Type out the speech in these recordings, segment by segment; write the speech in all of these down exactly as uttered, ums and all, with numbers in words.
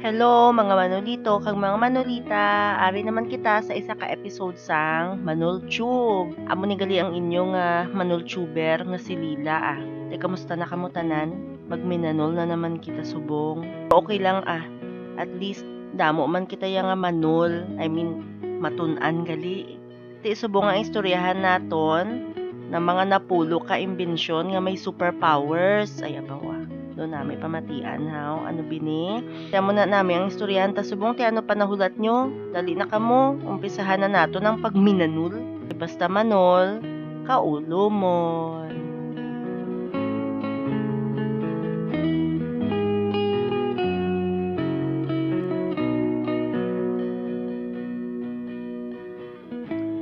Hello, mga Manolito kag mga Manolita. Ari naman kita sa isa ka episode sang Manol Tube. Amo ni gali ang inyo nga Manol Tuber nga si Lila, ah. Te, kamusta na kamo tanan? Magminanol na naman kita subong. Okay lang, ah. At least, damo man kita ya nga manol. I mean, matun-an gali. Ti subong ang istoryahan naton na mga napulo ka imbensyon nga may superpowers. Ay, abaw, ah. Doon na may pamatian, haw. Ano bini? Kaya mo na nami ang istoryahan ta subong ti ano pa nahulat nyo. Dali na kamo, umpisahan na naton ang pagminanol. Basta manol, kaulumon.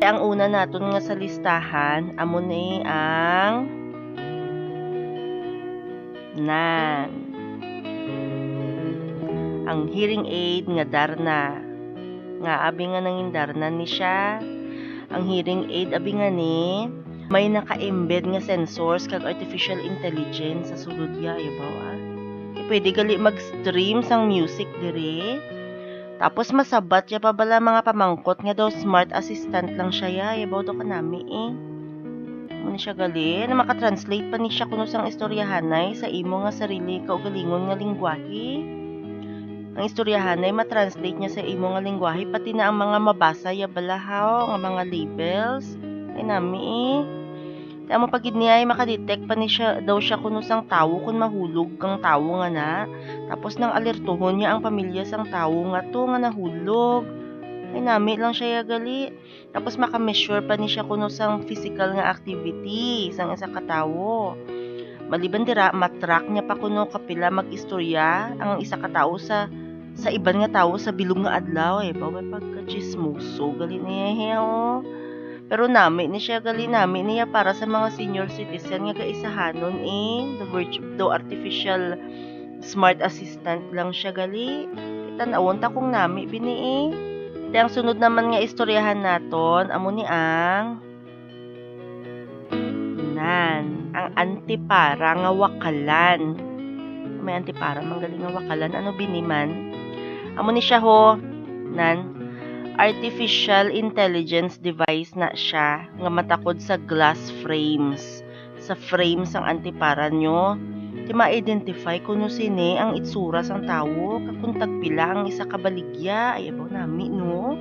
Ang una naton nga sa listahan, amo ni ang nan. Ang hearing aid nga darna. Nga abi nga nangin darna ni siya. Ang hearing aid abi nga ni may naka-embed nga sensors kag artificial intelligence sa sulod ya, ayabaw, ah. Pwede gali mag-stream sang music diri. Tapos masabat ya pa bala mga pamangkot nga daw smart assistant lang siya ya, ayabaw daw kanami eh. Amo ni siya gali, na maka-translate pa ni siya kuno sang istoryahanay sa imo nga sarili kaugalingon nga lingwahe. Ang istoryahanay ma-translate niya sa imo nga lingwahe, pati na ang mga mabasa ya bala haw nga mga labels. Ay nami eh. Ti amo pa gid niya ay makadetect pa ni siya, daw siya kuno sang tawo kon mahulog kang tawo nga na. Tapos nang alertohon niya ang pamilya sang tawo nga to nga nahulog. Ay nami lang siya ya gali. Tapos maka-measure pa ni siya kuno sang physical nga activity sang isa ka tawo. Maliban dira, ma-track niya pa kuno kapila mag-istorya ang isa ka tawo sa sa iban nga tawo sa bilog nga adlaw, eh. Bawa pagka-chismoso gali niya, eh, oh. Pero nami ni siya gali, nami niya para sa mga senior citizen nga kaisahanon, eh. The virtu-, the artificial smart assistant lang siya gali. Tan-awon ta kung nami bini, eh. Ti ang sunod naman nga istoryahan naton, amo ni ang nan, ang antipara nga wakalan. May antipara man gali nga wakalan, ano bini man? Amo ni siya ho, nan, artificial intelligence device na siya nga matakod sa glass frames, sa frame sang antipara nyo. Ti ma-identify kuno sini ang itsura sang tawo, kag kung tagpila ang isa ka baligya, ay abaw nami, no?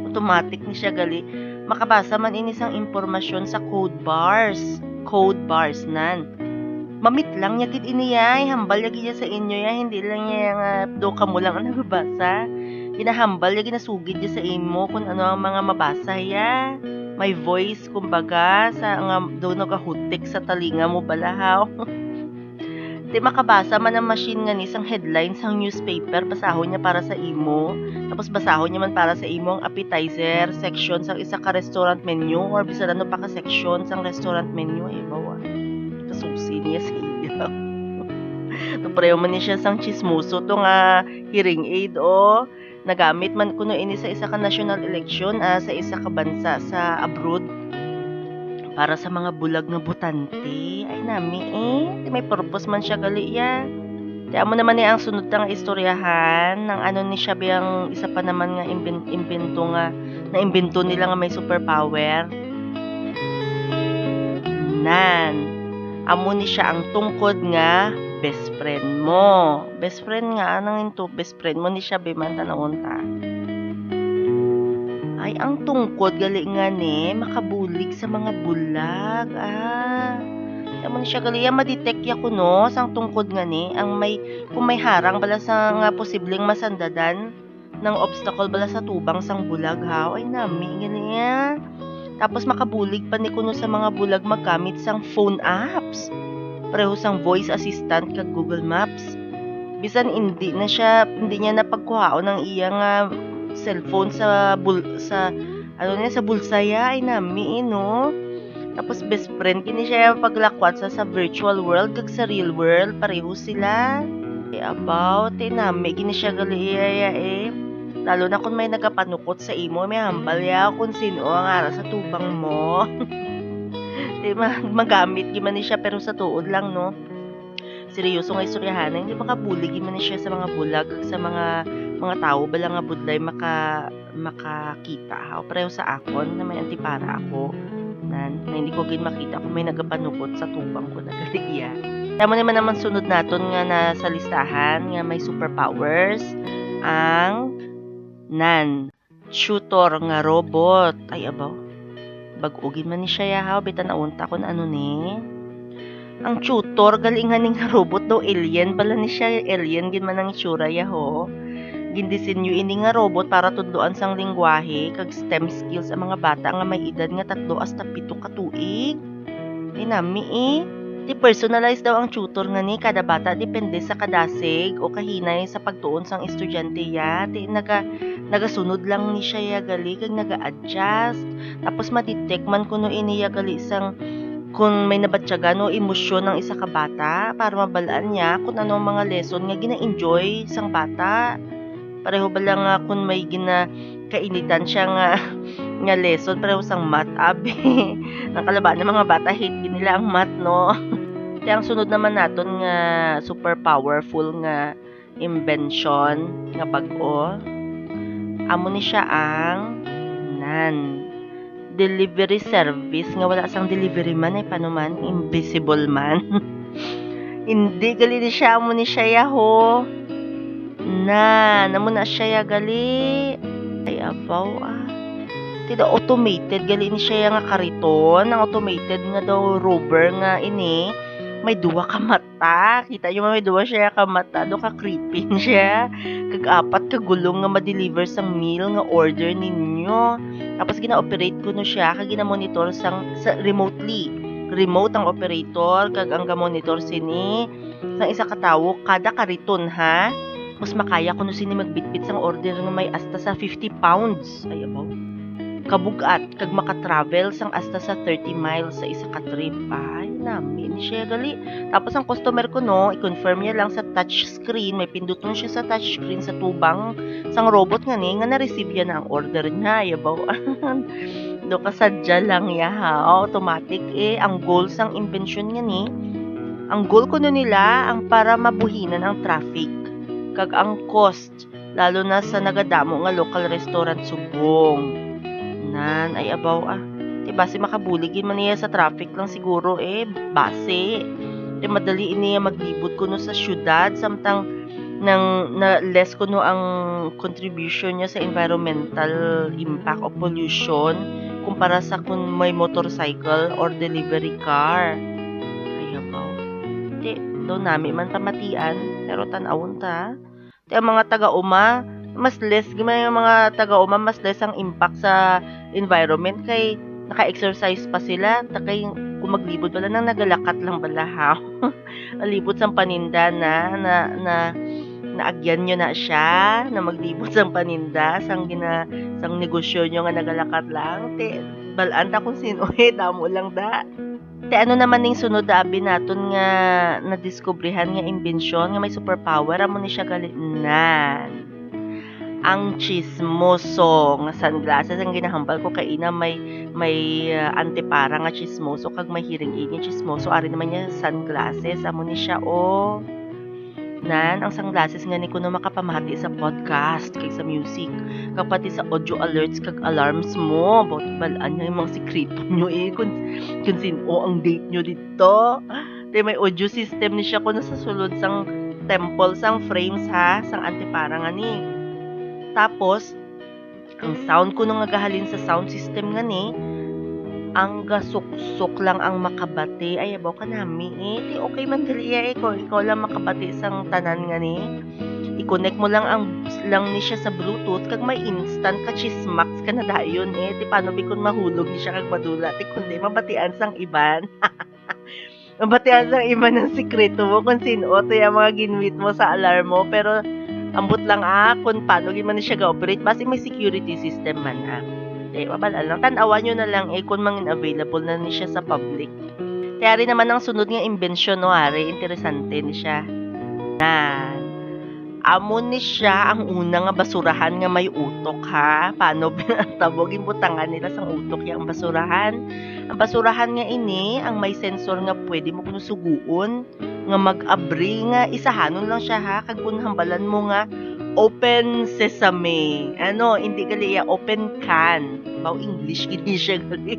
Automatic ni siya gali. Makabasa man ini sang impormasyon sa code bars. Code bars, nan. Mamit lang niya gid ini, ay. Hambal niya gid niya sa inyo, ya. Hindi lang niya nga do kamo lang ang nababasa. Ginahambal niya, ginasugid niya sa imo kung ano ang mga mabasa, ya. May voice, kumbaga, sa nga do nagahutik sa talinga mo bala, haw. Ti makabasa man ang machine nga ni sang headline sang newspaper, basahon niya para sa imo. Tapos basahon niya man para sa imo ang appetizer section sang isa ka restaurant menu or bisan ano pa ka section sang restaurant menu, ay bawa. Kasusi niya sa iya. To pareho man ni siya sang chismoso to nga hearing aid, oh. Nagamit man kuno ini sa isa ka national election, ah, sa isa ka bansa sa abroad para sa mga bulag nga botante. Ay, nami, eh. Ti may purpose man siya gali, ya. Ti amo naman ni ang sunod ta nga istoryahan, nang ano ni siya biyang isa pa naman nga imben-, imbento nga, naimbento nila nga may superpower. Nan, amo ni siya ang tungkod nga best friend mo. Best friend nga, anang into best friend mo ni siya, be, man, tanawon ta. Ay, ang tungkod gali nga ni, makabulig sa mga bulag. Ah, amo ni siya gali, ya, ma-detect ya kuno sang tungkod nga ni, ang may, kung may harang bala sa nga posibleng masandadan, nang obstacle bala sa tubang sang bulag, haw. Ay, nami, gani, ah. Tapos makabulig pa ni kuno sa mga bulag maggamit sang phone apps. Pareho sang voice assistant kag Google Maps. Bisan hindi na siya, hindi niya napagkuhaon ang iya nga cellphone sa bul-, sa, ano niya, sa bulsa ya, ay nami, eh, no? Tapos best friend kini siya paglakwat sa, sa virtual world kag sa real world, pareho sila. Eh, abaw, ti nami gini siya gali iya ya, eh. Lalo na kung may nagapanukot sa imo, may hambal ya kung sino ang ara sa tubang mo. Ti ma-, magamit gid man ni siya, pero sa tuod lang, no? Seryoso nga istoryahan, hindi makabulig man ni siya sa mga bulag kag sa mga, mga tawo bala nga budlay maka-, makakita, ha? Pareho sa akon na may antipara ako, nan, na hindi ko gid makita kung may nagapanugot sa tubang ko na gali iya. Tama naman naman sunod naton nga nasa listahan nga may superpowers, ang nan, tutor nga robot. Ay, abaw. Bag-o gid man ni siya, yahaw. Bitan-awon ta kung ano ni. Ang tutor, gali nga ning robot daw, alien pala ni siya. Alien gid man ang itsura, yaho. Gindisenyo ini nga robot para tudloan sang lingwahe kag stem skills ang mga bata nga may edad nga tatlo hasta pito ka tuig. Ay, nami, eh. Di personalize daw ang tutor nga ni kada bata, depende sa kadasig o kahinay sa pagtuon sang estudyante ya. Di naga-, nagasunod lang ni siya ya gali kag naga-adjust. Tapos ma-detect man kuno ini ya gali sang kung may nabatyagan o emosyon ang isa ka bata para mabal-an niya kung ano ang mga lesson nga gina-enjoy sang bata. Pareho bala nga kung may ginakainitan siya nga, nga lesson, pareho sang math, abi. Ang kalabaw nga mga bata, hate gid nila ang math, no? Kaya ang sunod naman naton nga super powerful nga invention nga bag-o, amo ni siya ang nan delivery service nga wala sang delivery man, ay paano man, invisible man. Hindi gali ni siya, amo ni siya, yaho. Na, namo na siya ya gali. Ay, abaw, ah. Tida automated gali ni siya ya nga kariton. Ang automated nga daw Rover nga ini, may duwa ka mata. Kita nyo, may duwa siya ka mata. Do ka creepy siya. Kag apat ka gulong nga ma-deliver sang meal nga order ninyo. Tapos gina-operate kuno siya, kag gina-monitor sang, sa, remotely. Remote ang operator, kag ang ga-monitor sini sang isa ka tawo kada kariton, ha? Mas makaya kuno sini magbitbit sang order nga may hasta sa fifty pounds. Ay, abaw. Kabug-at, kag maka-travel sang hasta sa thirty miles sa isa ka trip. Ay, nami ni siya gali. Tapos ang customer kuno, i-confirm niya lang sa touch screen, may pinduton siya sa touch screen sa tubang sang robot nga ni, nga na-receive ya na ang order niya, yabaw. Do ka sadya lang ya, ha? Automatic, eh. Ang goal sang invention nga ni, ang goal kuno nila ang para mabuhinan ang traffic kag ang cost, lalo na sa nagadamo nga local restaurant subong. Nan, ay, abaw, ah. Di basi makabulig gid man niya sa traffic lang siguro, eh. Basi. Di madali ini maglibot kuno sa syudad, samtang nang na less kuno ang contribution niya sa environmental impact o pollution kumpara sa kung may motorcycle or delivery car. Ay, abaw. Di, daw nami man pamatian, pero tan-awon ta. Ti ang mga taga-uma, mas less, may mga taga-uma, mas less ang impact sa environment kay naka-exercise pa sila, ta kay kung maglibot bala nang nagalakat lang bala, ha? Ang libot sang paninda na, na, na, naagyan nyo na siya, na maglibot sang paninda, sang gina-, sang negosyo nyo nga nagalakat lang. Ti, bal-an ta kung sin-o, eh, damo lang da. Ti ano naman ning sunod, abi, naton nga nadiskubrihan nga imbensyon nga may superpower? Amo ni siya gali, nan. Ang chismoso nga sunglasses ang ginahambal ko kay ina may, may, ah, antipara nga chismoso kag may hearing aid nga chismoso. Ari naman niya sunglasses, amo ni siya, oh. Nan, ang sunglasses nga ni kuno makapamati sa podcast kag sa music, kag pati sa audio alerts kag alarms mo. About bal-an niya yung mga sikreto nyo, eh, kung, kung sin-o ang date nyo dito. Te, may audio system ni siya kuno sa sulod sang temple, sang frames, ha, sang antipara nga ni. Tapos, ang sound kuno nga gahalin sa sound system nga ni, ang gasuksok lang ang makabati. Ay, abaw ka nami, eh. Ti okay man diri, eh. Ikaw, ikaw lang makabati sang tanan nga ni. I-connect mo lang ang, lang ni siya sa Bluetooth, kag may instant ka chismax ka na dayon, eh. Ti paano bi kung mahulog ni siya kag madula? Ti kundi mabatian sang iban. Mabatian sang iban ang sikreto mo kung sin-o to yung mga ginwit mo sa alarm mo. Pero ambot lang, ah, kung paano gid man siya ga-operate. Basi may security system man, ah. Eh, mabal-an lang. Tan-awan nyo na lang, eh, kung mangin available na ni siya sa public. Ti ari naman ang sunod nga imbensyon, no, ari. Interesante ni siya. Na, amo ni siya ang una nga basurahan nga may utok, ha? Paano tabo ginbutangan nila sang utok yang basurahan? Ang basurahan nga ini, ang may sensor nga pwede mo kuno suguon, nga mag-abri nga isahanon lang siya, ha, kag kun hambalan mo nga open sesame, ano, hindi gali iya, open can. Baw English gid siya gali.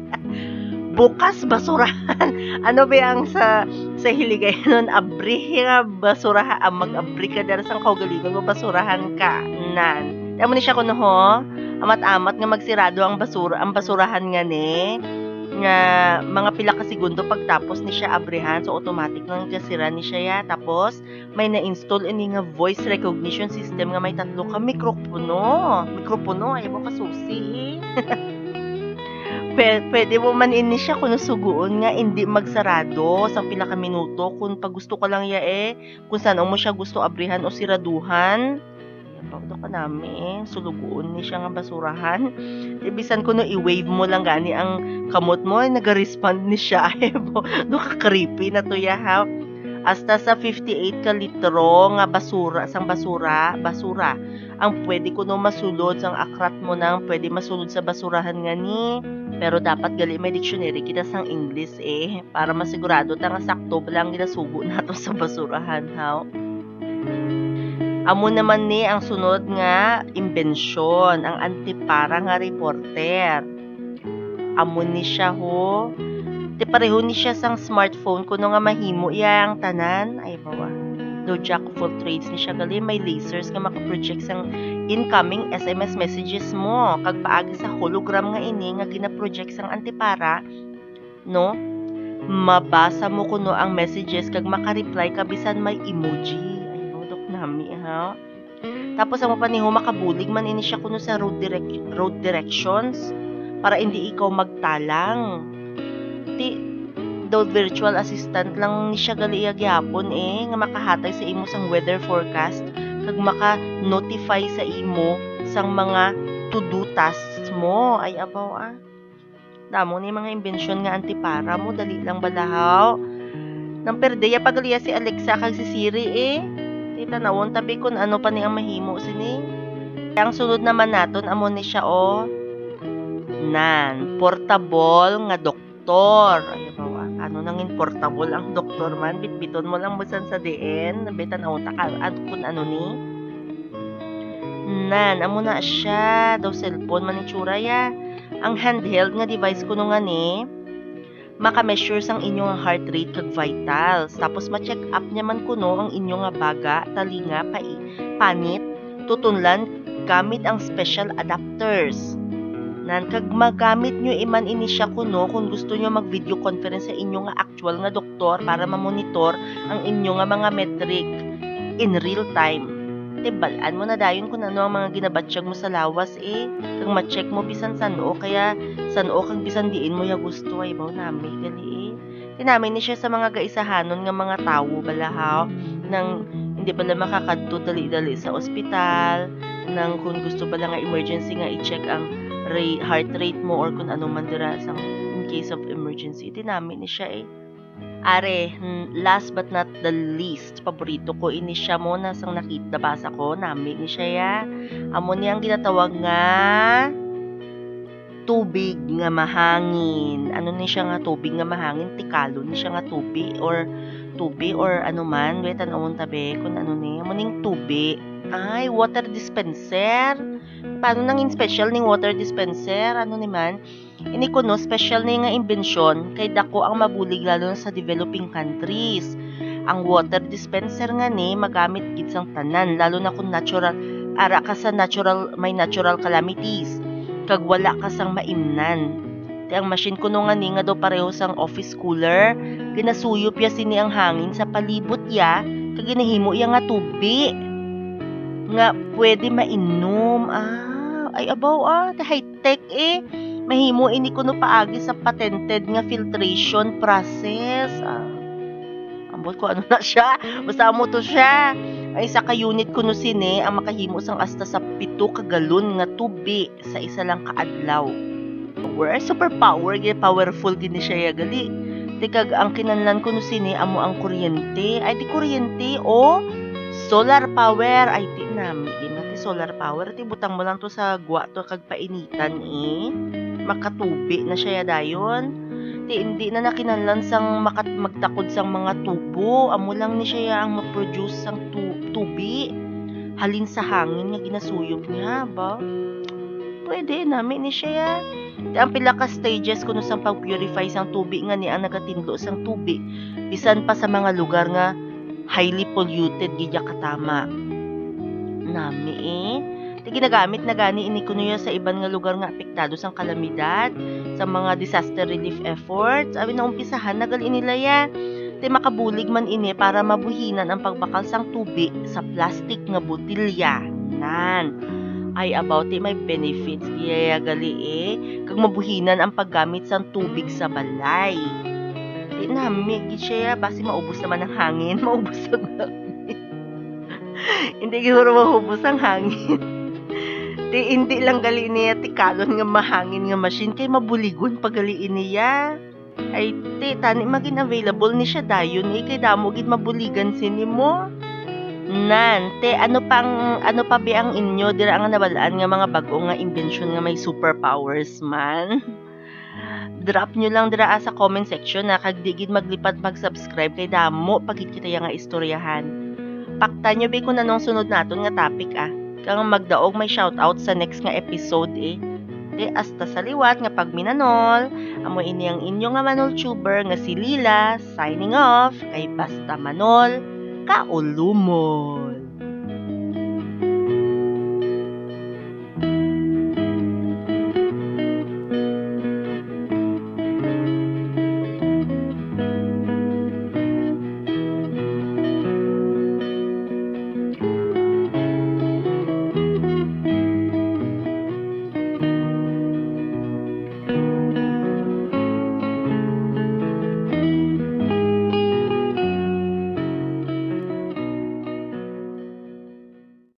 Bukas basurahan. Ano ba ang sa, sa Hiligaynon, abri nga basurahan, ah, mag-abri ka dira sang kaugalingon mo, basurahan ka. Nan. Amo ni siya kuno, ho. Amat-amat nga magsirado ang basura, ang basurahan nga ni, nga mga pila ka segundo pagtapos ni siya abrihan, so automatic nang gasira ni siya, ya. Tapos, may na-install ini nga voice recognition system nga may tatlo ka mikropono. Mikropono, ay mo kasusi, eh. Pwe-, pwede mo man ini siya kuno suguon nga hindi magsarado sang pila ka minuto kung pag gusto ka lang, ya, eh, kung san-o mo siya gusto abrihan o siraduhan. Yan pa, ka nami, eh. Suluguon ni siya nga basurahan. Eh, bisan kuno i-wave mo lang gani ang kamot mo, eh, naga-respond ni siya. Ay, bo-, no, ka-creepy na to, ya, ha? Hasta sa fifty-eight ka litro nga basura, sang basura, basura, ang pwede kuno masulod sang akrat mo nang pwede masulod sa basurahan nga ni. Pero dapat gali may dictionary kita sang English, eh, para masigurado ta nga sakto ba lang ginasugo nato sa basurahan, haw? Amo naman ni ang sunod nga imbensyon, ang antipara nga reporter. Amo ni siya, ho. Ti pareho ni siya sang smartphone, kuno nga mahimo iya ang tanan. Ay, bawa. Daw jack of all trades ni siya gali, may lasers nga makaproject sang incoming S M S messages mo, kag paagi sa hologram nga ini nga ginaproject sang antipara, no? Mabasa mo kuno ang messages kag makareply ka bisan may emoji. Ay, budok nami, ha? Tapos amo pa ni, ho, makabulig man ini siya kuno sa road direc-, road directions para hindi ikaw magtalang. Ti, daw virtual assistant lang ni siya gali iya gihapon, eh, nga makahatag sa imo sang weather forecast kag maka-notify sa imo sang mga to-do tasks mo. Ay, abaw, ah. Damo ni mga imbensyon nga antipara mo, dali lang bala, haw. Nang perde ya pa gali iya si Alexa kag si Siri, eh. Ti tan-awon ta bi kun ano pa ni ang mahimo sini. Ang sunod naman naton, amo ni siya, oh. Nan, portable nga doktor. Ay, bawa, ano nangin portable ang doktor man? Bitbiton mo lang bisan sa diin. Nabitan-awon ta ka, an-, kun ano ni. Nan, amo na siya. Daw cellphone man itsura, ya. Ang handheld nga device kuno nga ni, maka-measure sang inyo nga heart rate kag vitals. Tapos ma-check up niya man kuno ang inyo nga baga, talinga, pai-, panit, tutunlan gamit ang special adapters. Nan, kag magamit nyo iman ini siya kuno kung gusto nyo mag-video conference sa inyo nga actual nga doktor para ma-monitor ang inyo nga mga metric in real time. Tibal-an mo na dayon kung ano ang mga ginabatyag mo sa lawas, eh, kag ma-check mo bisan san-o, kaya san-o kag bisan diin mo ya gusto, ay baw nami gali, eh. Ti nami ni siya sa mga gaisahanon nga mga tawo bala, ha, nang hindi bala makakadto dali-dali sa ospital, nang kung gusto bala nga emergency nga i-check ang ra-, heart rate mo or kung ano man dira sa in case of emergency. Ti nami ni siya, eh. Are, hmm, last but not the least, paborito ko ini siya mo na sang nakita, nabasa ko, nami ni siya, ya. Amo ni ang ginatawag nga tubig nga mahangin. Ano ni siya nga tubig nga mahangin? Tikalon ni siya nga tubi or tubi or ano man. Wait, tan-awon ta bi kung ano ni. Amo ning tubi. Ay, water dispenser. Paano nangin special ning water dispenser? Ano ni man? Ini kuno, special ni nga imbensyon kay dako ang mabulig, lalo na sa developing countries. Ang water dispenser nga ni magamit gid sang tanan, lalo na kung natural, ara ka sa natural, may natural calamities, kag wala ka sang maimnan. Ti ang machine kuno nga ni nga daw pareho sang office cooler, ginasuyop ya sini ang hangin sa palibot ya, kag ginahimo ya nga tubi nga pwede mainom. Ah, ay abaw, ah, ti high-tech, eh. Mahimo ini kuno paagi sa patented nga filtration process. Ah, ambot ko ano na siya. Basta amo to siya. Ang isa ka unit kuno sini ang makahimo sang hasta sa pito ka galon nga tubi sa isa lang ka adlaw. Power, superpower gid, powerful gid ni siya ya gali. Ti kag ang kinahanglan kuno sini amo ang kuryente. Ay, ti kuryente o solar power. Ay, ti nami gid na ti solar power. Ti butang mo lang to sa gwa to kag painitan, eh. Makatubi na siya ya dayon. Ti indi na nakinahanglan sang makat-, magtakod sang mga tubo. Amo lang ni siya ang ma-produce sang tu-, tubi halin sa hangin nga ginasuyop niya, ba? Pwede, nami ni siya. Ti ang pila ka stages kuno sang pag-purify sang tubi nga ni ang nagatinlo sang tubi, bisan pa sa mga lugar nga highly polluted gid ya katama. Nami eh. Ti ginagamit na gani ini kuno ya sa iban nga lugar nga apektado sang kalamidad, sa mga disaster relief efforts. Abi, naumpisahan na gali nila ya. Ti makabulig man ini para mabuhinan ang pagbakal sang tubi sa plastic nga botelya. Nan. Ay, about it, may benefits iya ya gali eh. Kag mabuhinan ang paggamit sang tubig sa balay. Ti nami gid siya ya, basi maubos naman ang hangin, maubos ang hangin. Hindi siguro maubos ang hangin. Ti indi lang gali niya tikalon nga mahangin nga machine, kay mabuligon pa gali ini ya. Ay, ti, tani magin available ni siya dayon eh, kay damo gid mabuligan sini mo. Nan, ti, ano pang, ano pa bi ang inyo dira nga nabal-an nga mga bag-o nga imbensyon nga may superpowers man? Drop nyo lang dira ah, sa comment section na, kag di gid maglipad mag-subscribe kay damo pa gid kita ya nga istoryahan. Paktan nyo bi kung anong sunod naton nga topic ah. Kang magdaog may shoutout sa next nga episode eh. Ti hasta sa liwat nga pagminanol, amo ini ang inyo nga Manol Tuber nga si Lila, signing off, kay basta Manol, kaulumon.